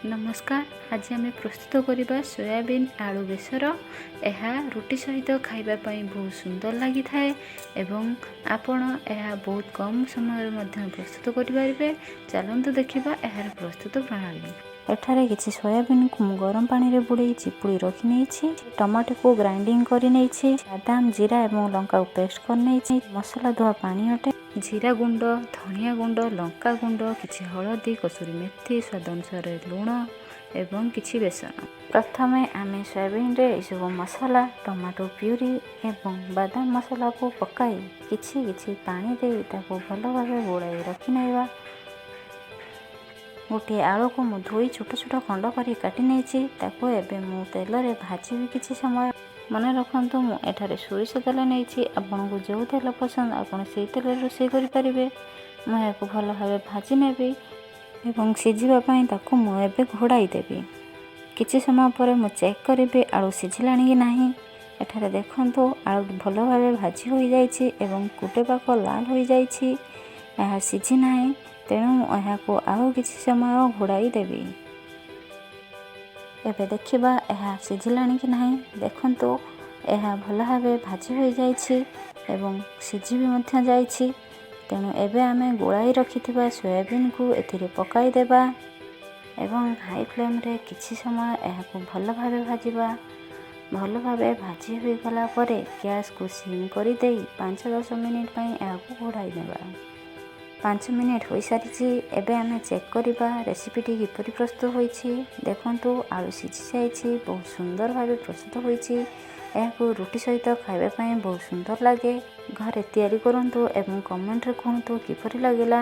ନମସ୍କାର, ଆଜି ଆମେ ପ୍ରସ୍ତୁତ କରିବା ସୋୟାବିନ୍ ଆଳୁ ବେସର। ଏହା ରୁଟି ସହିତ ଖାଇବା ପାଇଁ ବହୁତ ସୁନ୍ଦର ଲାଗିଥାଏ ଏବଂ ଆପଣ ଏହା ବହୁତ କମ୍ ସମୟରେ ମଧ୍ୟ ପ୍ରସ୍ତୁତ କରିପାରିବେ। ଚାଲନ୍ତୁ ଦେଖିବା ଏହାର ପ୍ରସ୍ତୁତ ପ୍ରଣାଳୀ। ଏଠାରେ କିଛି ସୋୟାବିନ୍କୁ ମୁଁ ଗରମ ପାଣିରେ ବୁଡ଼େଇ ଚିପୁଡ଼ି ରଖିନେଇଛି। ଟମାଟୋକୁ ଗ୍ରାଇଣ୍ଡିଙ୍ଗ କରିନେଇଛି। ବାଦାମ, ଜିରା ଏବଂ ଲଙ୍କାକୁ ପେଷ୍ଟ କରିନେଇଛି। ମସଲା ଧୁଆ ପାଣି ଅଟେ। ଜିରା ଗୁଣ୍ଡ, ଧନିଆ ଗୁଣ୍ଡ, ଲଙ୍କା ଗୁଣ୍ଡ, କିଛି ହଳଦୀ, କସୁରୀ ମେଥି, ସ୍ୱାଦ ଅନୁସାରେ ଲୁଣ ଏବଂ କିଛି ବେସନ। ପ୍ରଥମେ ଆମେ ସୋୟାବିନରେ ଏସବୁ ମସଲା, ଟମାଟୋ ପ୍ୟୁରି ଏବଂ ବାଦାମ ମସଲାକୁ ପକାଇ କିଛି କିଛି ପାଣି ଦେଇ ତାକୁ ଭଲ ଭାବେ ଗୋଳାଇ ରଖିନେବା। ଗୋଟିଏ ଆଳୁକୁ ମୁଁ ଧୋଇ ଛୋଟ ଛୋଟ ଖଣ୍ଡ କରି କାଟି ନେଇଛି। ତାକୁ ଏବେ ମୁଁ ତେଲରେ ଭାଜିବି କିଛି ସମୟ। ମନେ ରଖନ୍ତୁ, ମୁଁ ଏଠାରେ ସୋରିଷ ତେଲ ନେଇଛି। ଆପଣଙ୍କୁ ଯେଉଁ ତେଲ ପସନ୍ଦ, ଆପଣ ସେଇ ତେଲରେ ରୋଷେଇ କରିପାରିବେ। ମୁଁ ଏହାକୁ ଭଲ ଭାବେ ଭାଜି ନେବି ଏବଂ ସିଝିବା ପାଇଁ ତାକୁ ମୁଁ ଏବେ ଘୋଡ଼ାଇ ଦେବି। କିଛି ସମୟ ପରେ ମୁଁ ଚେକ୍ କରିବି ଆଳୁ ସିଝିଲାଣି କି ନାହିଁ। ଏଠାରେ ଦେଖନ୍ତୁ, ଆଳୁ ଭଲ ଭାବେ ଭାଜି ହୋଇଯାଇଛି ଏବଂ ଗୋଟେ ପାଖ ଲାଲ ହୋଇଯାଇଛି। ଏହା ସିଝି ନାହିଁ, ତେଣୁ ମୁଁ ଏହାକୁ ଆଉ କିଛି ସମୟ ଘୋଡ଼ାଇ ଦେବି। ଏବେ ଦେଖିବା ଏହା ସିଝିଲାଣି କି ନାହିଁ। ଦେଖନ୍ତୁ, ଏହା ଭଲ ଭାବେ ଭାଜି ହୋଇଯାଇଛି ଏବଂ ସିଝି ବି ମଧ୍ୟ ଯାଇଛି। ତେଣୁ ଏବେ ଆମେ ଗୋଳାଇ ରଖିଥିବା ସୋୟାବିନ୍କୁ ଏଥିରେ ପକାଇ ଦେବା ଏବଂ ହାଇ ଫ୍ଲେମ୍ରେ କିଛି ସମୟ ଏହାକୁ ଭଲ ଭାବେ ଭାଜିବା। ଭଲ ଭାବେ ଭାଜି ହୋଇଗଲା ପରେ ଗ୍ୟାସ୍କୁ ସିମ୍ କରିଦେଇ 5-10 ମିନିଟ୍ ପାଇଁ ଏହାକୁ ଘୋଡ଼ାଇ ଦେବା। 5 ମିନିଟ୍ ହୋଇସାରିଛି। ଏବେ ଆମେ ଚେକ୍ କରିବା ରେସିପିଟି କିପରି ପ୍ରସ୍ତୁତ ହୋଇଛି। ଦେଖନ୍ତୁ, ଆଳୁ ସିଝି ଯାଇଛି, ବହୁତ ସୁନ୍ଦର ଭାବେ ପ୍ରସ୍ତୁତ ହୋଇଛି। ଏହାକୁ ରୁଟି ସହିତ ଖାଇବା ପାଇଁ ବହୁତ ସୁନ୍ଦର ଲାଗେ। ଘରେ ତିଆରି କରନ୍ତୁ ଏବଂ କମେଣ୍ଟରେ କୁହନ୍ତୁ କିପରି ଲାଗିଲା।